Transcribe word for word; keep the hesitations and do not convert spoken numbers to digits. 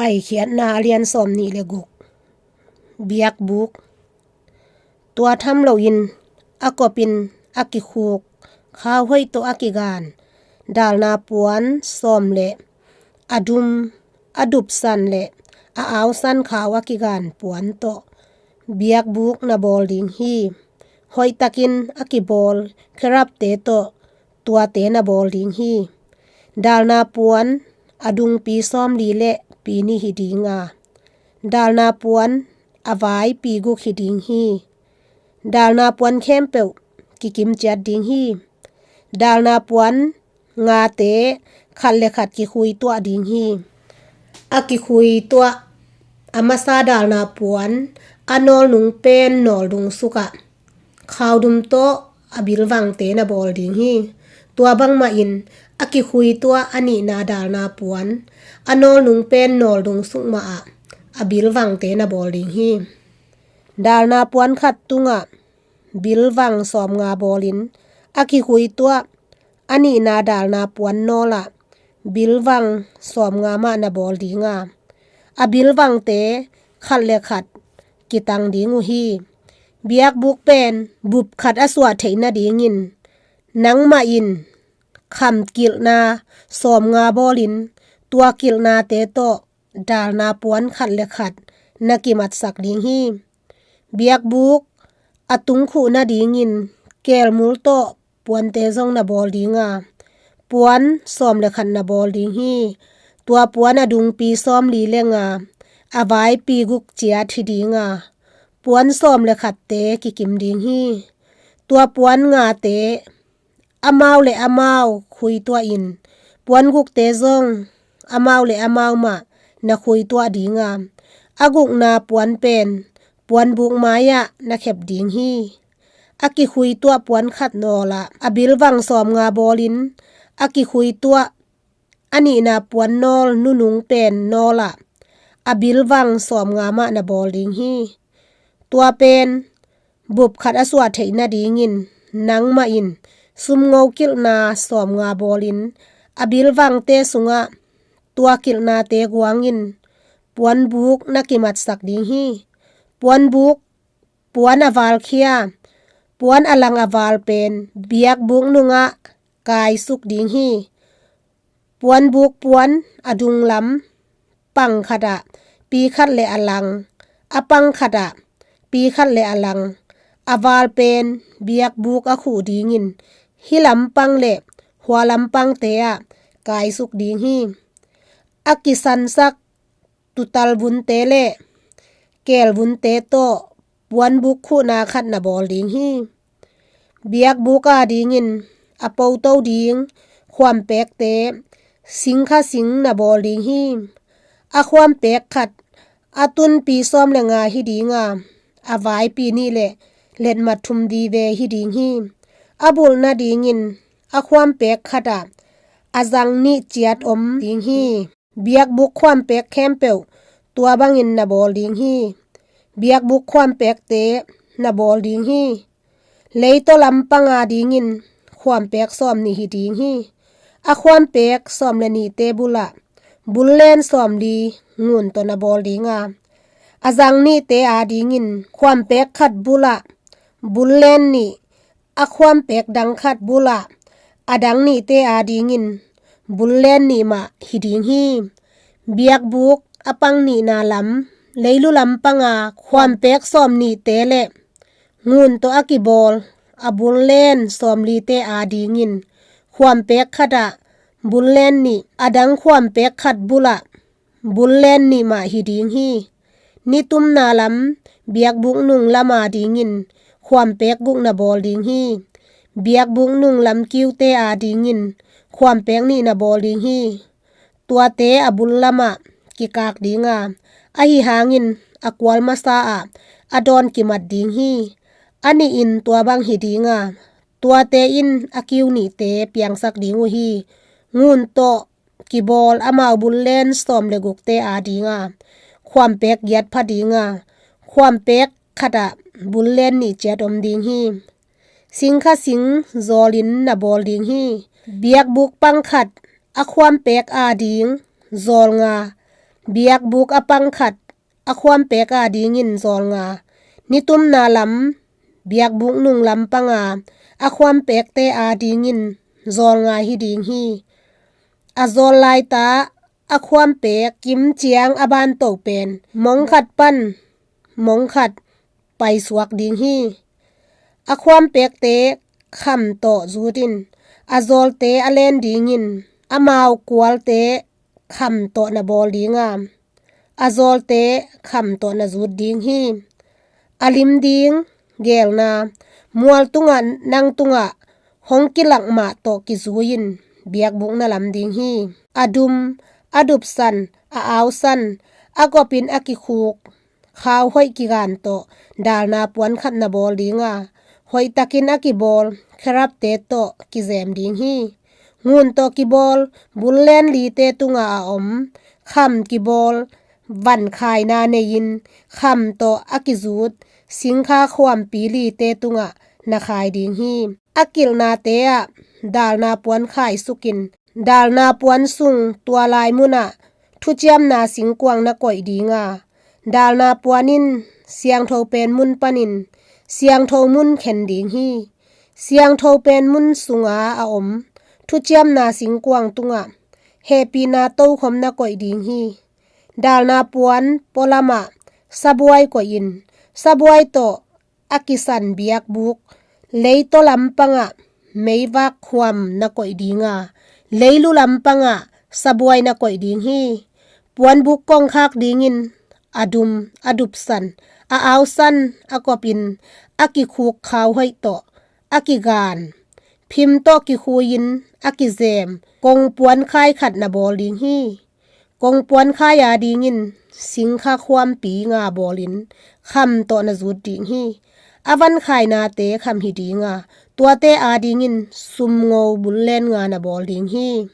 Paikhiatna a lian sawm nih le guk. Biakbuk. Tua tham loin a kopin a kikhuk khau hoih tawh a kigan dalna puan sawm le a dum, a dupsan le a ausan khau a kigan puan tawh biakbuk na bawl ding hi. Hoihtakin a kibawl kherubte tawh tuate na bawl ding hi. Dalna puan a dungpi sawmli le pi nih hi ding a, dalna puan a vai pi guk hi ding hi. Dalna puan khempeuh kikim ciat ding hi. Dalna puan ngate khat le khat kikhui tuah ding hi. A kikhui tuah a masa dalna puan a nawlnung pen nawldung sukah khaudum tawh a bilvangte na bawl ding hi. Tua bangmahin a kikhui tuah a nihna dalna puan a nawlnung pen nawldung suk mahah a bilvangte na bawl ding hi. Dalna puan khat tungah bilvang sawmnga bawlin a kikhui tuah a nihna dalna puan nawlah bilvang sawmnga mah na bawl ding a, a bilvangte khat le khat kitang ding uh hi. Biakbuk pen bup khat a suah theih nadingin nangmah in kham kilhna sawmnga bawlin tua kilhnate tawh dalna puan khat le khat na kimatsak ding hi. Biakbuk a tungkhuh nadingin keelmul tawh puante zong na bawl ding a, puan sawm le khat na bawl ding hi. Tua puan a dungpi sawmli le nga, a vaipi guk ciat hi ding a, puan sawm le khatte kikim ding hi. Tua puan ngate amau le amau khui tuahin puan gukte zong amau le amau mah na khui tuah ding a, a gukna puan pen puanbuk mai-ah na khep ding hi. A kikhui tuah puan khat nawlah a bilvang sawmnga bawlin a kikhui tuah a nihna puan nawl nunung pen nawlah a bilvang sawmnga mah na bawl ding hi. Tua pen bup khat a suah theih nadingin nangmah in sumngo kilhna sawmnga bawlin a bilvangte sungah tua kilhnate guangin puanbuk na kimatsak ding hi. Puanbuk puan a valkhia, puan a lang a val pen biakbuk nungah kaisuk ding hi. Puanbuk puan a dunglam pang khatah pi khat le a lang, a pang khatah pi khat le a lang, a val pen biakbuk a khuh dingin hih lampang le hua lampangte ah kaisuk ding hi. A kisansak tutal vunte le keel vunte tawh puanbuk khuhna khat na bawl ding hi. Biakbuk a dingin a poto ding khuampekte singkha sing na bawl ding hi. A khuampek khat a tunpi sawm le nga hi ding a, a vaipi nih le letmat thum vive hi ding hi. A bulh nadingin a khuampek khatah a zang nih ciat om ding hi. Biakbuk khuampek khempeuh tua bangin na bawl ding hi. Biakbuk khuampekte na bawl ding hi. Leitaw lampang a dingin khuampek sawm nih hi ding hi. A khuampek sawm le nihte bulah bullen sawmli ngun tawh na bawl ding a, a zang nihte a dingin khuampek khat bulah bullen nih, a khuampek dang khat bulah a dang nihte a dingin bullen nih mah hi ding hi. Biakbuk a pang nihna lam leilu lampanga khuampek sawm nihte le ngun tawh a kibawl a bullen sawmlite a dingin khuampek khatah bullen nih, a dang khuampek khat bulah bullen nih mah hi ding hi. Nitumna lam biakbuk nung lam a dingin khuampek guk na bawl ding hi. Biakbuk nung lam kiute a dingin khuampek nih na bawl ding hi. Tuate a bul lamah kikak ding a, ahi hangin a kual masa ah a dawn kimat ding hi. A nihin tua bang hi ding a, tuate in a kiu nihte piangsak ding uh hi. Ngun tawh kibawl amau bullen sawm le gukte a ding a khuampek giat pha ding a, khuampek khatah bullen nih ciat om ding hi. Singkha sing zawlin na bawl ding hi. Biakbuk pang khat a khuampek a ding zawl nga, Biakbuk a pang khat a khuampek adingin zawlnga, nitumna lam biakbuk nung lam panga a khuampekte adingin zawlnga hi ding hi. A zawl laita a khuampek kim ciang a banto pen mong khat pan mong khat paisuak ding hi. A khuampekte kham tawh zutin, a zawlte a len dingin amau kualte kham tawh na bawl dinga, a zawlte kham tawh na zut ding hi. A lim ding geelna, mual tungah nang tungah hong kilak mah tawh kizui-in biakbuk na lam ding hi. A dum, a dupsan, a ausan, a gopin a kikhuk khau hoih kigan tawh dalna puan khat na bawl dinga, hoihtakin a kibawl kherapte tawh kizem ding hi. Ngun tawh kibawl bullen lite tungah a om kham kibawl vankhaina nei-in, kham tawh a kizut singkha khuampi lite tungah na khai ding hi. A kilhnate ah dalna puan khai sukin, dalna puan sung tua lai munah thuciamna singkuang na koih dinga, dalna puan in siangtho pen mun panin siangtho mun khen ding hi. Siangtho pen mun sunga a om thuciamna singkuang tungah hehpihna tokhom na koih ding hi. Dalna puan pualamah sabuai koihin, sabuai tawh a kisan biakbuk leitaw lam pangah meivak khuam na koih dinga, leilu lam pangah sabuai na koih ding hi. Puanbuk kongkhak dingin a dum, a dupsan, a ausan, a gopin a kikhuk khau hoih tawh a kigan phim tawh kikhui-in a kizem kongpuan khai khat na bawl ding hi. Kongpuan khai adingin singkha khuampi nga bawlin kham tawh na zut ding hi. A vankhainate kham hi dinga, tuate adingin sumngo bullen nga na bawl ding hi.